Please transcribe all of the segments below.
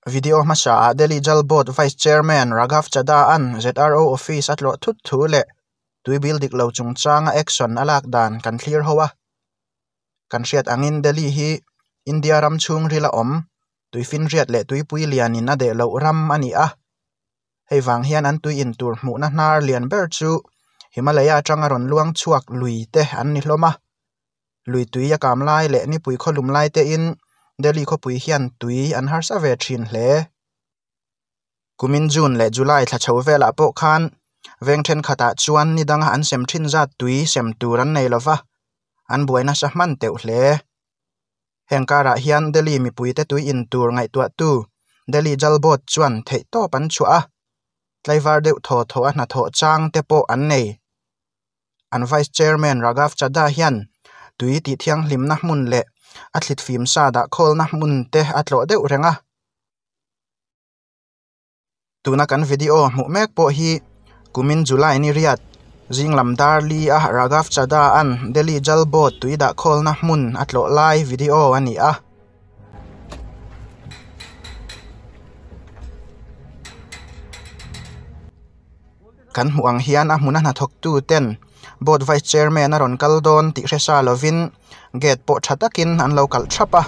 Video hmasa ah Delhi Jal Board Vice Chairman Raghav Chadha an ZRO office a tlawh thut thu leh tui bil dik lo chungchanga action a lak dan kan thlir ho a. Kan hriat angin Delhi hi India ram chhungril a awm, tuifinriat leh tuipui lianin a deh loh ram a ni a. Hei vang hian an tui in tur hmuhna hnar lian ber chu Himalaya atanga rawn luang chhuak lui te an ni hlawm a. Lui tui a kam lai leh nipui khawlum lai te in Delhi khawpui hian tui an harsa ve thin hle. Kumin June leh July thla chho velah pawh khan veng thenkhatah chuan ni danga an sem thin zat tui sem tur an nei lova, an buai nasa hman teuh hle. Heng karah hian Delhi mipuite tui in tur ngaihtuahtu Delhi Jal Board chuan theihtawp an chhuah a, tlaivar deuh thaw thaw a hnathawh chang te pawh an nei. An Vice Chairman Raghav Chadha hian tui tih thianghlimna hmun leh a thlit fim sa dah khawlna hmun te a tlawh deuh reng a. Tuna kan video hmuh mek pawh hi kumin July ni riat zing lam dar li a Raghav Chadha an Delhi Jal Board tui dah khawlna hmun a tlawh lai video a ni a. Kan hmuh ang hian a hmuna hnathawktu ten board vice chairman a rawn kal dawn tih hre sa lovin gate pawh tha takin an lo kalh thap a.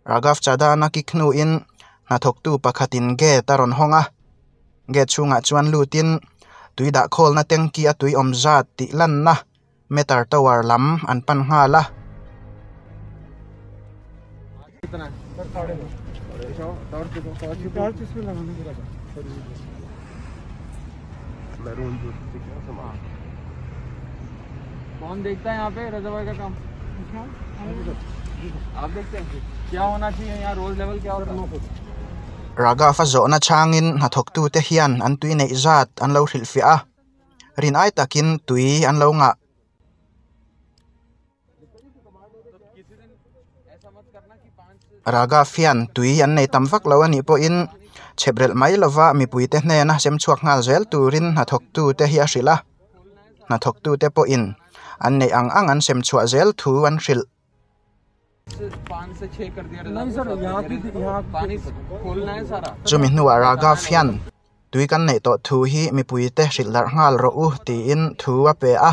Raghav Chadana kick hnuin hnathawktu pakhatin gate a rawn hawng a, gate chhungah chuan lutin tui dah khawlna tanky a tui awm zat tih lanna meter tower lam an pan nghal a. Raghav a zawhna chhangin hnathawktute hian an tui neih zat an lo hrilhfiah a, rin ai takin tui an lo ngah. Raghav hian tui an nei tam vak lo a nih pawhin chheprelh mai lova mipuite hnena sem chhuak nghal zel turin hnathawktute hi a hrilh a, hnathawktute pawhin an neih ang ang an sem chhuah zel thu an hrilh. Chumi hnuah Raghav hian tui kan neih tawh thu hi mipuite hrilh darh nghal rawh u tiin thu a pe a,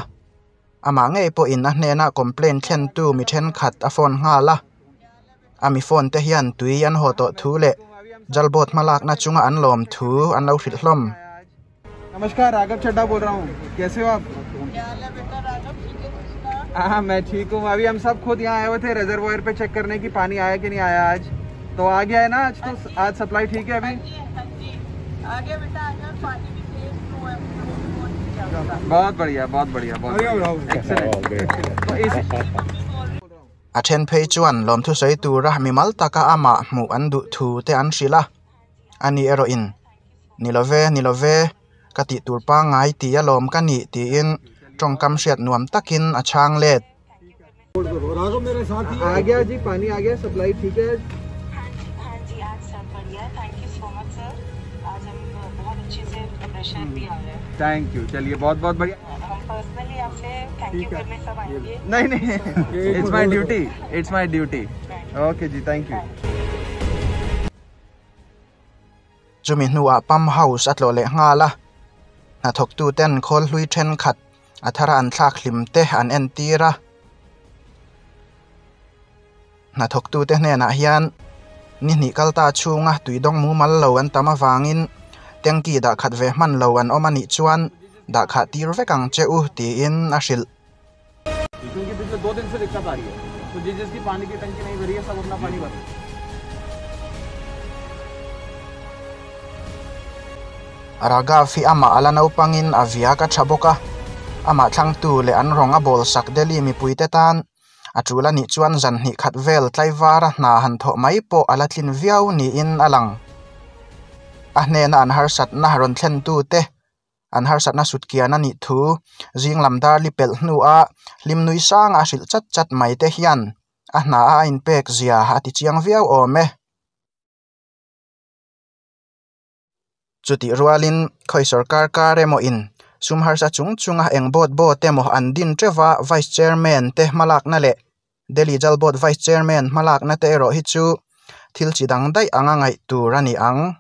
amah ngei pawhin a hnena complaint thlentu mi thenkhat a phone nghal a, a mi phone te hian tui an haw tawh thu leh Jalboard hmalakna chunga an lawm thu an lo hrilh hlawm. नमस्कार राघव चड्डा बोल रहा हूँ कैसे हो आप हाँ मैं ठीक हूँ अभी हम सब खुद यहाँ आए हुए थे रिजर्वोयर पे चेक करने की पानी आया कि नहीं आया आज तो आ गया है ना आज तो आज सप्लाई ठीक है अभी आ गया बेटा आ गया पानी भी तेज फ्लो है बहुत बढ़िया बहुत बढ़िया बहुत एक्सेलेंट तो इस A then phei chuan lawmthu sawi tura mimal taka amah hmuh an duh thu te an hrilh a, ani erawhin Ni love, ni love, ka tih tur pangngai ti a lawm ka nih tiin tawngkam hriat nuam takin a chhang let. आ गया जी पानी आ गया सप्लाई ठीक है thank you चलिए बहुत बहुत बढ़िया नहीं नहीं it's my duty it's my duty okay ji thank you Chumi hnuah pump house a tlawh leh nghal a, hnathawktu ten khawl hlui thenkhat a thara an thlak hlim te an entir a. Hnathawktu te hnenah hian ni hnih kal ta chhunga tuidawng mumal lo an tam avangin tanky dah khat ve hman lo an awm a nih chuan dah khah tir vek ang che u tiin a hrilh. Raghav hi amah a la naupangin a viak a tha bawk a, amah thlangtu leh an rawng a bawl sak Delhi mipuite tan a tul a nih chuan zan hnih khat vel tlaivara hna han thawh mai pawh a la tlin viau niin a lang. A hnena an harsatna rawn thlentute An harsatna sut kian a nih thu zing lam dar li pelh hnua hlim nui sanga a hrilh chat chat mai te hian a hna a a inpek zia a ti chiang viau awm e. Chutih rualin khawi sorkar kar emaw in sum harsa chung chunga eng board board emaw an din teuh va Vice Chairman te hmalakna leh Delhi Jal Board Vice Chairman hmalakna te erawh hi chu thil chi dang daih anga ngaih tur a ni ang.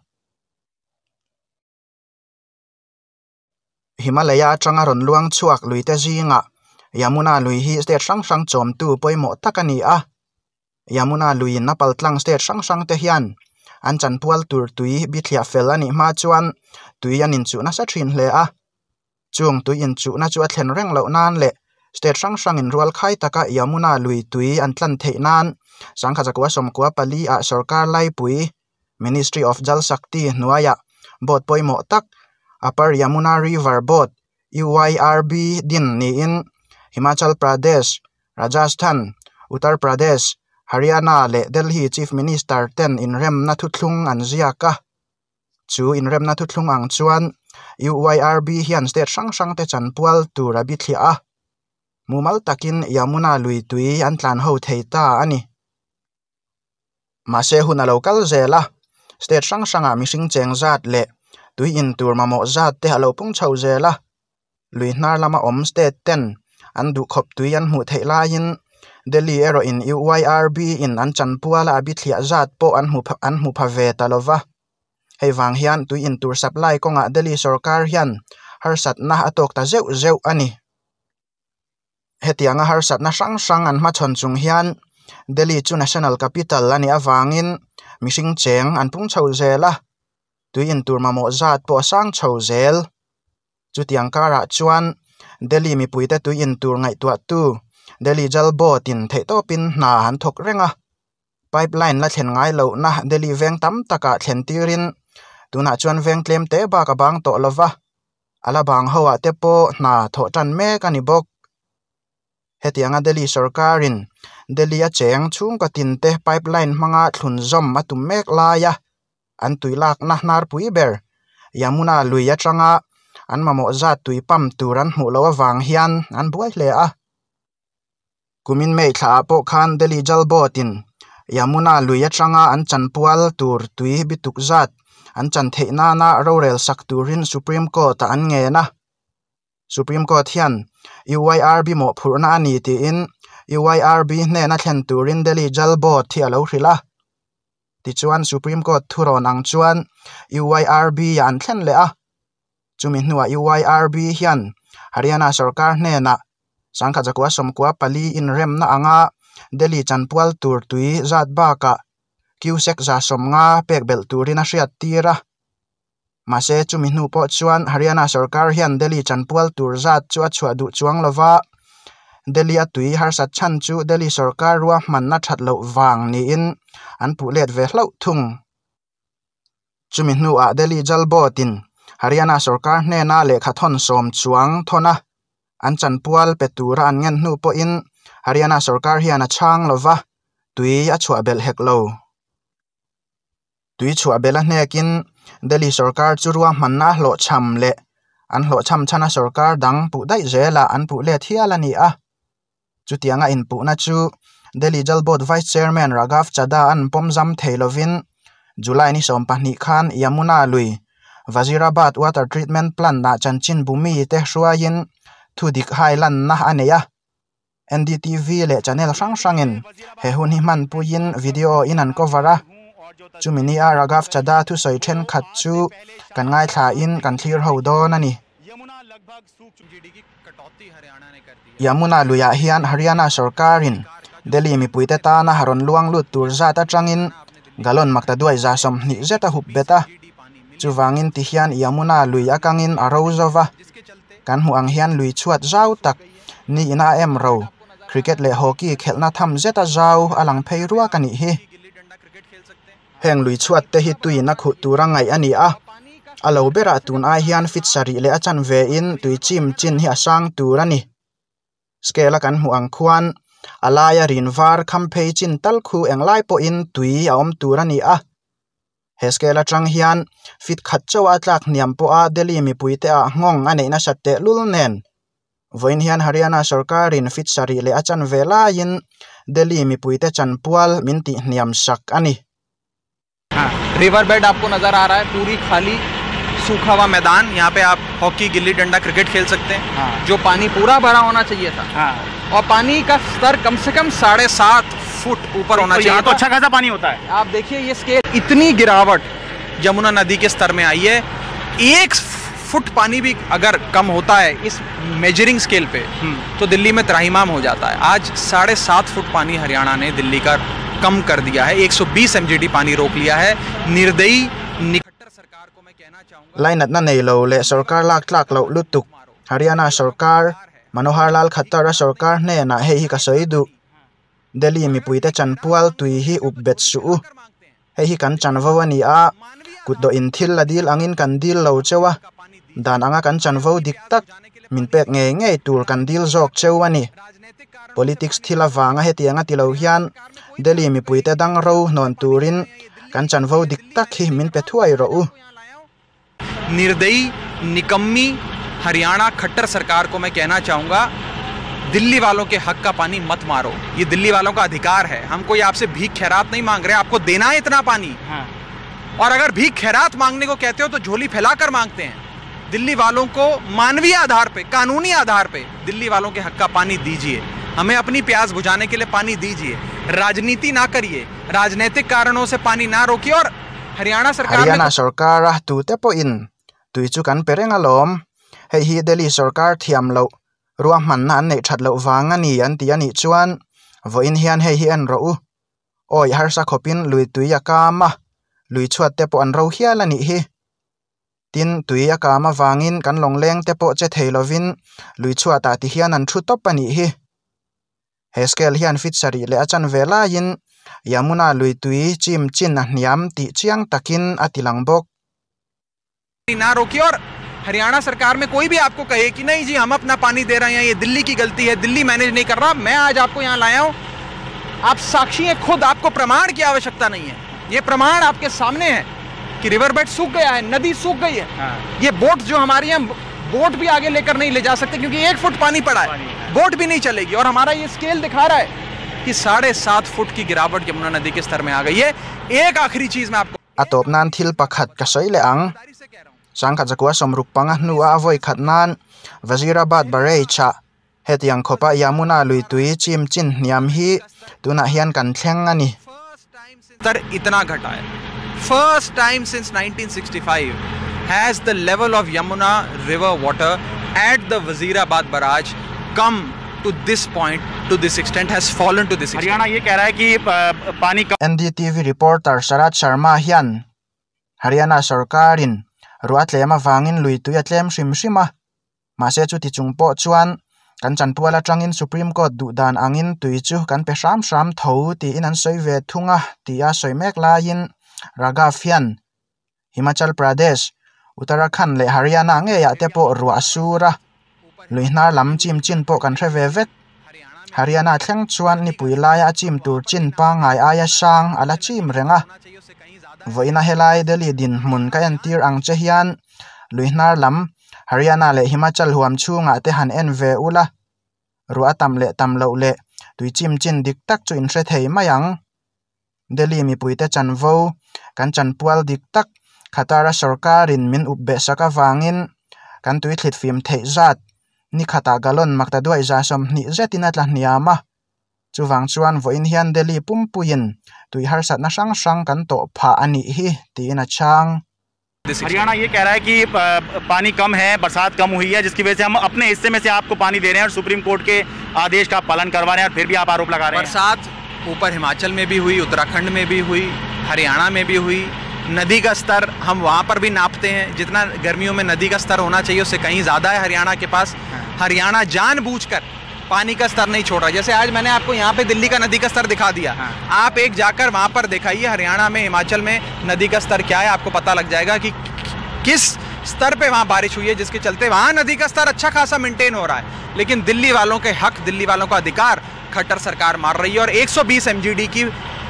Himalaya atanga rawn luang chhuak lui te zingah Yamuna lui hi state hrang hrang chawmtu pawimawh tak a ni a. Yamuna luiin a paltlang state hrang hrang te hian an chanpual tur tui bithliah fel a nih hma chuan tui an inchuh nasa thin hle a. Chung tui inchuhna chu a thlen reng loh nan leh state hrang hrangin rual khai taka Yamuna lui tui an tlan theih nan Sangha Zakua Sawmkua pali ah sorkar laipui Ministry of Jal Shakti hnuaiah board pawimawh tak Upper Yamuna River Board, UYRB, din niin Himachal Pradesh, Rajasthan, Uttar Pradesh, Haryana leh Delhi Chief Minister ten inremna thuthlung an ziak a. Chu inremna thuthlung ang chuan UYRB hian state hrang hrang te chanpual tur a bithliah a, mumal takin Yamuna lui tui an tlan ho thei ta a ni. Mahse hun a lo kal zel a, state hrang hrangah mihring cheng zat leh tui in tur mamawh zat te a lo pung chho zel a, lui hnar lama awm state ten an duhkhawp tui an hmuh theih laiin Delhi erawh in UYRB in an chanpuala a bithliah zat pawh an hmu an hmu pha ve ta lova. Hei vang hian tui in tur supply kawngah Delhi sorkar hian harsatna a tawk ta zeuh zeuh a ni. Hetianga harsatna hrang hrang an hmachhawn chung hian Delhi chu National Capital a nih avangin mihring cheng an pung chho zel a, tui in tur mamawh zat pawh a sang chho zel. Chutiang karah chuan Delhi mipuite tui in tur ngaihtuahtu Delhi Jal Board in theihtawpin hna an thawk reng a, pipeline la thlen ngai lohna Delhi veng tam takah thlen tirin tunah chuan veng tlem te bak a bang tawh lova, a la bang ho ah te pawh hna thawh tan mek a ni bawk. Hetianga Delhi sorkarin Delhi a cheng chhungkaw tin te pipeline hmanga thlun zawm a tum mek laia an tui lakna hnarpui ber Yamuna lui atanga an mamawh zat tui pump tur an hmuh loh avang hian an buai hle a. Kumin May thlaah pawh khan Delhi Jal Board in Yamuna lui atanga an chanpual tur tui bituk zat an chan theih nana rorel sak turin Supreme Court ah an ngen a. Supreme Court hian UYRB mawhphurhna a ni tiin UYRB hnena thlen turin Delhi Jal Board hi a lo hrilh a. Tichuan Supreme Court thurawn ang chuan UYRB ah an thlen leh a. Chumi hnuah UYRB hian Haryana sorkar hnenah Sangkhat zakua sawmkua pali inremna anga Delhi chanpual tur tui zat bakah cusec 150 pek belh turin a hriat tir a. Mahse chumi hnu pawh chuan Haryana sorkar hian Delhi chanpual tur zat chu a chhuah duh chuang lova, Delhi a tui harsat chhan chu Delhi sorkar ruahmanna that loh vang niin an puh let ve hlauh thung. Chumi hnuah Delhi Jal Board in Haryana sorkar hnena lehkha thawn sawm chuang thawn a, an chanpual pe tura an ngen hnu pawhin Haryana sorkar hian a chhang lova, tui a chhuah belh hek lo. Tui chhuah belh a hnekin Delhi sorkar chu ruahmanna a hlawhchham leh an hlawhchham chhana sorkar dang puh daih zelah an puh let hial a ni a. Chutianga inpuhna chu Delhi Jal Board Vice Chairman Raghav Chadha an pawm zam thei lovin July ni 20 khan Yamuna lui Wazirabad Water Treatment Plant-ah chanchin bumi te hruaiin thudik hai lanna a nei a. NDTV leh channel hrang hrangin he hun hi hmanpuiin video in an cover a. Chumi nia Raghav Chadha thusawi thenkhat chu kan ngaithlain kan thlir ho dawn a ni. Yamuna luiah hian Haryana sorkarin Delhi mipuite tana rawn luang lut tur zat atangin gallon maktaduai 20 zet a hup bet a. Chuvangin ti hian Yamuna lui a kangin a ro zo va. Kan hmuh ang hian lui chhuat zau tak niin a em ro. Cricket leh hockey khelhna tham zeta zau a lang phei ruak a nih hi. Heng lui chhuat te hi tuiin a khuh tura ngaih a ni a, a lo berah tun ai hian fit sarih leh a chan vein tui chim chin hi a sang tur a ni. Scale a kan hmuh ang khuan a laia rin var kham phei chin tal khu englai pawhin tui a awm tur a ni a. He scale atang hian fit khat chauh a tlak hniam pawha Delhi mipuite ah nghawng a neih nasat tehlul nen. Vawiin hian Haryana sorkarin fit sarih leh a chan ve laiin Delhi mipuite chanpual min tihhniam sak a ni. River bed आपको नजर आ रहा है पूरी खाली सूखा हुआ मैदान, यहाँ पे आप हॉकी, गिल्ली डंडा, क्रिकेट खेल सकते हैं। हाँ। जो पानी पूरा भरा होना चाहिए था। हाँ। और पानी का स्तर कम से कम 7.5 फुट ऊपर होना तो चाहिए यहाँ तो था। अच्छा खासा पानी होता है। आप देखिए ये स्केल, इतनी गिरावट यमुना नदी के स्तर में आई है। 1 फुट पानी भी अगर कम होता है इस मेजरिंग स्केल पे तो दिल्ली में त्राहिमाम हो जाता है। आज 7.5 फुट पानी हरियाणा ने दिल्ली का कम कर दिया है। 120 एमजीडी पानी रोक लिया है। निर्दयी निखट्टर सरकार को मैं कहना चाहूँगा, Lainatna nei lo leh sarkar lak tlak loh lutuk Haryana sarkar Manohar Lal Khattar-a sarkar hnenah hei hi ka sawi duh. Delhi mipuite chanpual tui hi up bet suh u. Hei hi kan chanvo a ni a, kut dawh in thil la dil angin kan dil lo cheu a, dan anga kan chanvo dik tak min pek ngei ngei tur kan dil zawk cheu a ni. Politics thil avanga hetiang a ti lo hian Delhi mipuite dang ro hnawn turin kan chanvo dik tak hi min pe thuai rawh u. निर्दयी निकम्मी हरियाणा खट्टर सरकार को मैं कहना चाहूँगा, दिल्ली वालों के हक का पानी मत मारो। ये दिल्ली वालों का अधिकार है। हम कोई आपसे भीख खैरात नहीं मांग रहे, आपको देना है इतना पानी। हाँ। और अगर भीख खैरात मांगने को कहते हो तो झोली फैलाकर मांगते हैं। दिल्ली वालों को मानवीय आधार पे, कानूनी आधार पे दिल्ली वालों के हक का पानी दीजिए। हमें अपनी प्यास बुझाने के लिए पानी दीजिए। राजनीति ना करिए, राजनीतिक कारणों से पानी ना रोकिए। और हरियाणा सरकार ने Haryana sarkar a tute pawhin tui chu kan pe reng alawm. Hei hi Delhi sarkar thiam loh ruahmanna an neih that loh vang a ni an ti a nih chuan vawiin hian hei hi en rawh u. Awi harsa khawpin lui tui a kam a, lui chhuat te pawh an ro hial a nih hi. Tin tui a kam avangin kan lawngleng te pawh che thei lovin lui chhuatah ti hian an thu tawp a nih hi. He scale hian fit sarih leh a chan ve laiin Yamuna lui tui chim chin a hniam tih chiang takin a ti lang bawk. ना रोकिए। और हरियाणा सरकार में कोई भी आपको कहे कि नहीं जी हम अपना पानी दे रहे हैं, ये दिल्ली की गलती है, दिल्ली मैनेज नहीं कर रहा, मैं आज आपको यहाँ लाया हूँ, आप साक्षी हैं खुद, आपको प्रमाण की आवश्यकता नहीं है। ये प्रमाण आपके सामने है कि रिवर बेड सूख गया है, नदी सूख गई है। हाँ। ये बोट जो हमारी है, बोट भी आगे लेकर नहीं ले जा सकते क्योंकि 1 फुट पानी पड़ा है, बोट भी नहीं चलेगी। और हमारा ये स्केल दिखा रहा है कि 7.5 फुट की गिरावट यमुना नदी के स्तर में आ गई है। एक आखिरी चीज मैं आपको A tawp nan thil pakhat ka sawi leh ang. 1965 hnuah a vawi khat nan Wazirabad Barrage ah hetiang khawpa Yamuna lui tui chim chin hniam hi tunah hian kan thleng a ni. स्तर इतना घटा है। First time since 1965 has the level of Yamuna river water at the Wazirabad barrage come to this point, to this extent, has fallen to this extent. Haryana ये कह रहा है कि पानी कम NDTV reporter Sharad Sharma hian Haryana sarkarin ruah tlem avangin lui tui a tlem hrim hrim a, mahse chu ti chung pawh chuan kan chanpual atangin Supreme Court duh dan angin tui chu kan pe hram hram tho tiin an sawi ve thung a ti a sawi mek laiin Raghav hian Himachal Pradesh, Uttarakhand leh Haryana ngeiah te pawh ruah a sur a, lui hnar lam chim chin pawh kan hre ve vek. Haryana thleng chuan nipui laia a chim tur chin pangngai aia sang ala chim reng a. Vawiin a helai Delhi din hmun ka entir ang che hian lui hnar lam Haryana leh Himachal huam chhungah te han en ve ula. Ruah tam leh tam loh leh tui chim chin dik tak chu in hre thei mai ang. Delhi mipuite chanvo kan chanpual dik tak Khatara sarkarin min up beh sak avangin kan tui thlit fim theih zat ni khata gallon makta duai za 20 zetin a tla hniam a. Chuwang chuan vawiin hian Delhi pumpuiin tui harsatna hrang hrang kan tawh phah a nih hi tiin a chhang. Haryana ये कह रहा है कि पानी कम है, बरसात कम हुई है, जिसकी वजह से हम अपने हिस्से में से आपको पानी दे रहे हैं और सुप्रीम कोर्ट के आदेश का पालन करवा रहे हैं, और फिर भी आप आरोप लगा रहे हैं। बरसात ऊपर हिमाचल में भी हुई, उत्तराखंड में भी हुई, हरियाणा में भी हुई। नदी का स्तर हम वहाँ पर भी नापते हैं, जितना गर्मियों में नदी का स्तर होना चाहिए उससे कहीं ज़्यादा है हरियाणा के पास। हरियाणा जानबूझकर पानी का स्तर नहीं छोड़ रहा। जैसे आज मैंने आपको यहाँ पे दिल्ली का नदी का स्तर दिखा दिया। हाँ। आप एक जाकर वहाँ पर दिखाइए हरियाणा में, हिमाचल में नदी का स्तर क्या है, आपको पता लग जाएगा कि किस स्तर पे वहाँ बारिश हुई है, जिसके चलते वहाँ नदी का स्तर अच्छा खासा मेंटेन हो रहा है। लेकिन दिल्ली वालों के हक, दिल्ली वालों का अधिकार खट्टर सरकार मार रही है। और 120 एमजीडी की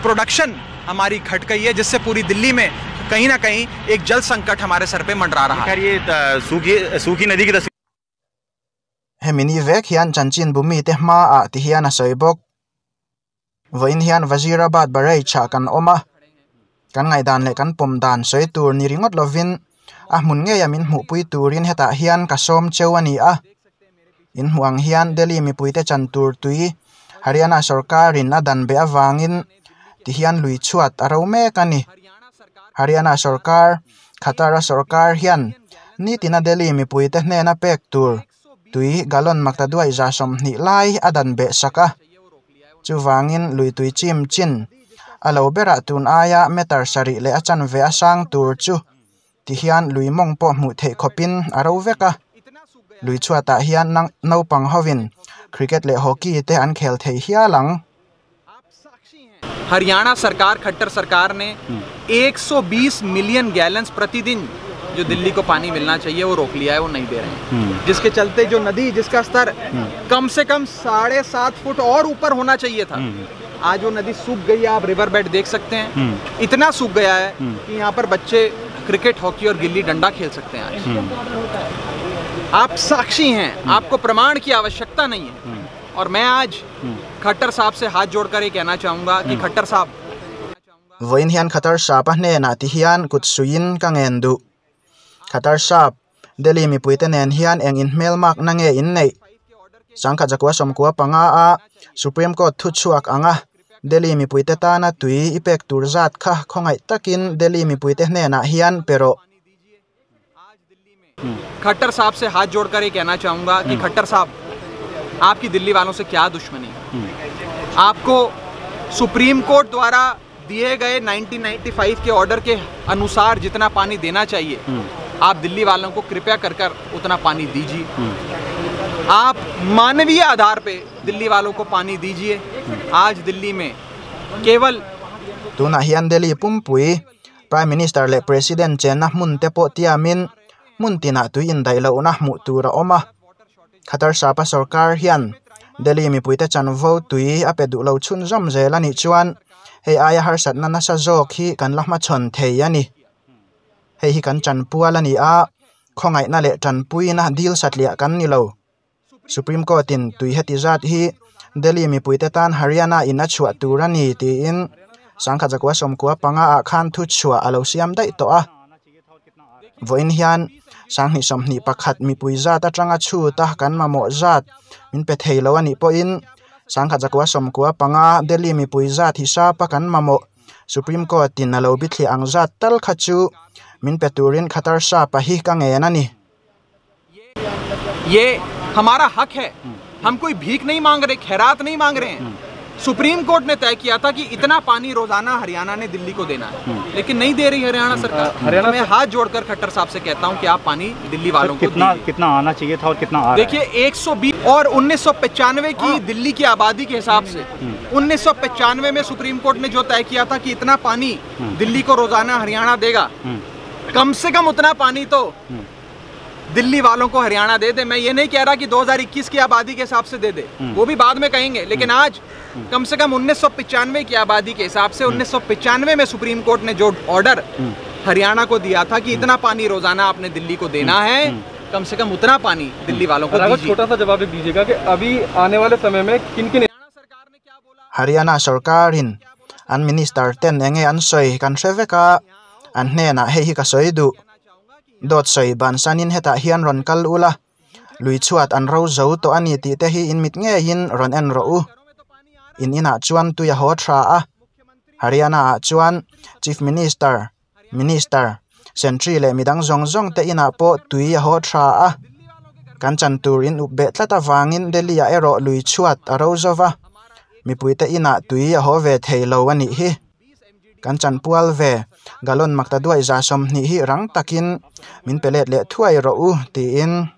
प्रोडक्शन हमारी घट गई है, जिससे पूरी दिल्ली में कहीं ना कहीं एक जल संकट हमारे सर पे मंडरा रहा है। खैर ये सूखी नदी की तस्वीर Hemi ni vek hian chanchin bumi te hma ah ti hian a sawi bawk. Vawiin hian Wazirabad Barrage ah kan awm a, kan ngaihdan leh kan pawm dan sawi tur ni ringawt lovin A hmun ngeia min hmuhpui turin hetah hian ka sawm cheu a ni a. In hmuh ang hian Delhi mipuite chan tur tui Haryana sorkarin a dan beh avangin tihian lui chhuat a ro mek a ni. Haryana sorkar, Khatara sorkar hian nitina Delhi mipuite hnena pek tur tui gallon maktaduai 20 lai a dan beh sak a. Chuvangin lui tui chim chin a lo berah tun aia meter sarih leh a chanve a sang tur chu tihian lui mawng pawh hmuh theih khawpin a ro vek a. Lui chhuatah hian naupang hovin cricket leh hockey te an khel thei hial ang. Haryana sarkar Khattar sarkar ne 120 million gallons प्रतिदिन जो दिल्ली को पानी मिलना चाहिए वो रोक लिया है, वो नहीं दे रहे हैं, जिसके चलते जो नदी जिसका स्तर कम से कम 7.5 फुट और ऊपर होना चाहिए था, आज वो नदी सूख गई है। आप रिवर बेड देख सकते हैं, इतना सूख गया है कि यहाँ पर बच्चे क्रिकेट, हॉकी और गिल्ली डंडा खेल सकते हैं आज। आप साक्षी हैं, आपको प्रमाण की आवश्यकता नहीं है। और मैं आज खट्टर साहब से हाथ जोड़कर ये कहना चाहूँगा कि खट्टर साहब, Vawiin hian Khattar Sahab a hnenah ti hian kut suiin ka ngen duh. Khattar Sahab, Delhi mipuite nen hian eng inhmelmakna nge in neih? Sangkhat zakua sawmkua panga a Supreme Court thu chhuak ang a, Delhi mipuite tana tui i pek tur zat kha khawngaih takin Delhi mipuite hnenah hian pe rawh. Khattar Sahab से हाथ जोड़कर ये कहना चाहूँगा कि खट्टर साहब, आपकी दिल्ली वालों से क्या दुश्मनी है? आपको सुप्रीम कोर्ट द्वारा दिए गए 1995 के ऑर्डर के अनुसार जितना पानी देना चाहिए, आप दिल्ली वालों को कृपया कर कर उतना पानी दीजिए। आप मानवीय आधार पे दिल्ली वालों को पानी दीजिए। आज दिल्ली में केवल Tunah hian Delhi pumpui Prime Minister leh President chenna hmun te pawh tiamin hmun tinah tui indaih lohna hmuh tur a awm a. Khattar Sahab-a sorkar hian Delhi mipuite chanvo tui a pe duh lo chhunzawm zel a nih chuan hei aia harsatna nasa zawk hi kan la hmachhawn thei a ni. Hei hi kan chanpual a ni a, khawngaihna leh tanpuina dil satliah kan ni lo. Supreme Court in tui heti zat hi Delhi mipuite tan Haryana in a chhuah tur a ni tiin sangkhat zakua sawmkua panga ah khan thu chhuah a lo siam daih tawh a. Vawiin hian sanghnih sawmhnih pakhat mipui zat atanga chhut a kan mamawh zat min pe thei lo a nih pawhin sangkhat zakua sawmkua panga Delhi mipui zat hisap a kan mamawh Supreme Court in a lo bithliah ang zat tal kha chu min pe turin Khattar Sahab-a hi ka ngen a ni. ये हमारा हक है, हम कोई भीख नहीं मांग रहे, खैरात नहीं मांग रहे हैं। सुप्रीम कोर्ट ने तय किया था कि इतना पानी रोजाना हरियाणा ने दिल्ली को देना है, लेकिन नहीं दे रही हरियाणा सरकार। हरियाणा मैं हाथ जोड़कर खट्टर साहब से कहता हूं कि आप पानी दिल्ली वालों को कितना दीजिए। कितना आना चाहिए था और कितना आ रहा है? देखिए 120 और 1995 की दिल्ली की आबादी के हिसाब से 1995 में सुप्रीम कोर्ट ने जो तय किया था कि इतना पानी दिल्ली को रोजाना हरियाणा देगा, कम से कम उतना पानी तो दिल्ली वालों को हरियाणा दे दे। मैं ये नहीं कह रहा कि 2021 की आबादी के हिसाब से दे दे, वो भी बाद में कहेंगे, लेकिन आज कम से कम 1995 की आबादी के हिसाब से 1995 में सुप्रीम कोर्ट ने जो ऑर्डर हरियाणा को दिया था कि इतना पानी रोजाना आपने दिल्ली को देना है, कम से कम उतना पानी दिल्ली वालों को राघव दीजिए। छोटा सा जवाब एक दीजिएगा कि अभी आने वाले समय में किन किन Haryana sarkarin an minister ten enge an sawi kan hre vek a, an hnenah hei hi ka sawi duh. Dawt sawi bansanin hetah hian rawn kal ula, lui chhuat an ro zo tawh a ni tih te hi in mit ngeiin rawn en rawh u. In inah chuan tui a haw tha a, Haryana ah chuan Chief Minister, Minister, Sentry leh midang zawng zawng te inah pawh tui a haw tha a. Kan chan tur in up beh tlat avangin Delhi ah erawh lui chhuat a ro zova, mipui te inah tui a haw ve thei lo a nih hi. Kan chanpual ve gallon makta duai 20 hi rang takin min pe let leh thuai rawh u tiin.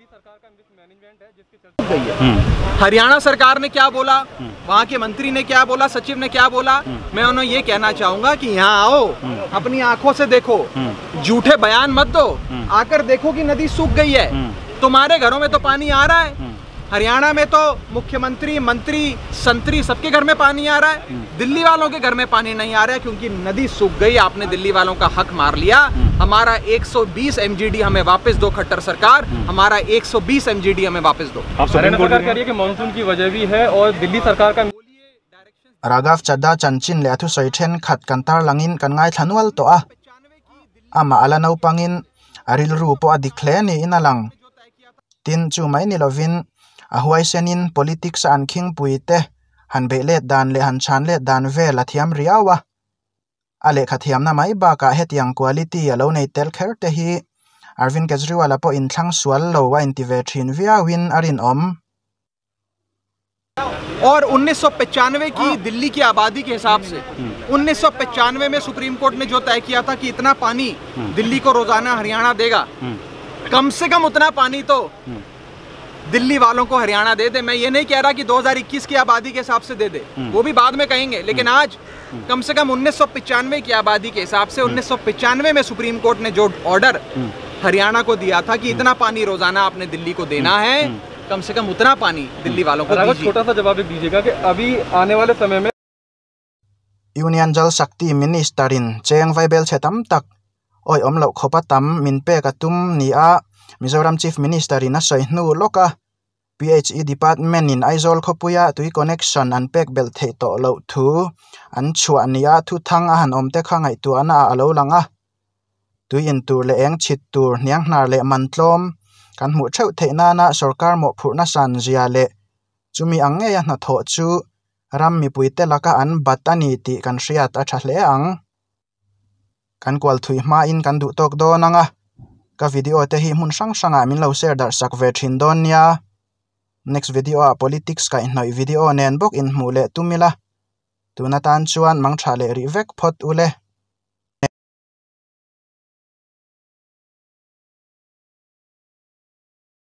Haryana सरकार ने क्या बोला, वहाँ के मंत्री ने क्या बोला, सचिव ने क्या बोला, मैं उन्हें ये कहना चाहूंगा कि यहाँ आओ, अपनी आंखों से देखो, झूठे बयान मत दो, आकर देखो कि नदी सूख गई है, तुम्हारे घरों में तो पानी आ रहा है, हरियाणा में तो मुख्यमंत्री, मंत्री, संतरी सबके घर में पानी आ रहा है, दिल्ली वालों के घर में पानी नहीं आ रहा है क्योंकि नदी सूख गई। आपने दिल्ली वालों का हक मार लिया। हमारा 120 एमजीडी हमें वापस दो खट्टर सरकार, हमारा 120 एमजीडी हमें वापस दो। आप सुप्रीम हरियाणा कोर्ट सरकार में कह रही है कि मानसून की वजह भी है और दिल्ली सरकार का Raghav Chadha chanchin leh a thusawi thenkhat kan tarlangin kan ngaithla nual tawh a. Amah ala naupangin A rilru pawh a dik hle niin a lang. Tin, chu mai ni lovin a huaisenin politics a an khingpui te han beih let dan leh han chhan let dan vel a thiam riau a. A lehkha thiamna mai bakah hetiang quality a lo nei tel kher te hi Arvind Kejriwal-a pawh inthlang sual lo a inti ve thin viauin a rinawm. और 1995 की दिल्ली की आबादी के हिसाब से 1995 में supreme court ने जो तय किया था कि इतना पानी दिल्ली को रोजाना हरियाणा देगा, कम से कम उतना पानी तो दिल्ली वालों को हरियाणा दे दे। मैं ये नहीं कह रहा कि 2021 की आबादी के हिसाब से दे दे, वो भी बाद में कहेंगे, लेकिन आज कम से कम 1995 की आबादी के हिसाब से 1995 में सुप्रीम कोर्ट ने जो ऑर्डर हरियाणा को दिया था कि इतना पानी रोजाना आपने दिल्ली को देना है, कम से कम उतना पानी दिल्ली वालों को राघव दीजिए। छोटा सा जवाब एक दीजिएगा कि अभी आने वाले समय में Union Jal Shakti Minister in cheng vaibel chhe tam tak awih awm loh khawpa tam min pek a tum ni a, Mizoram Chief Minister in a sawi hnu lawk a, PHE Department in Aizawl khawpuia tui connection an pek belh theih tawh loh thu an chhuah ni a, thuthang a han awm te kha ngaihtuahna ah a lo lang a. Tui in tur leh eng chhit tur hniang hnar leh man tlawm kan hmuh theuh theih nana sorkar mawhphurhna san zia leh chumi ang ngeia hnathawh chu ram mipui te laka an bat a ni tih kan hriat a tha hle ang. Kan kual thui hmain kan duh tawk dawn ang a, ka video te hi hmun hrang hrangah min lo share darh sak ve thin dawn nia. Next video ah politics kaihhnawih video nen bawk inhmuh leh tum ila, tun atan chuan mangtha leh rih vek phawt ule.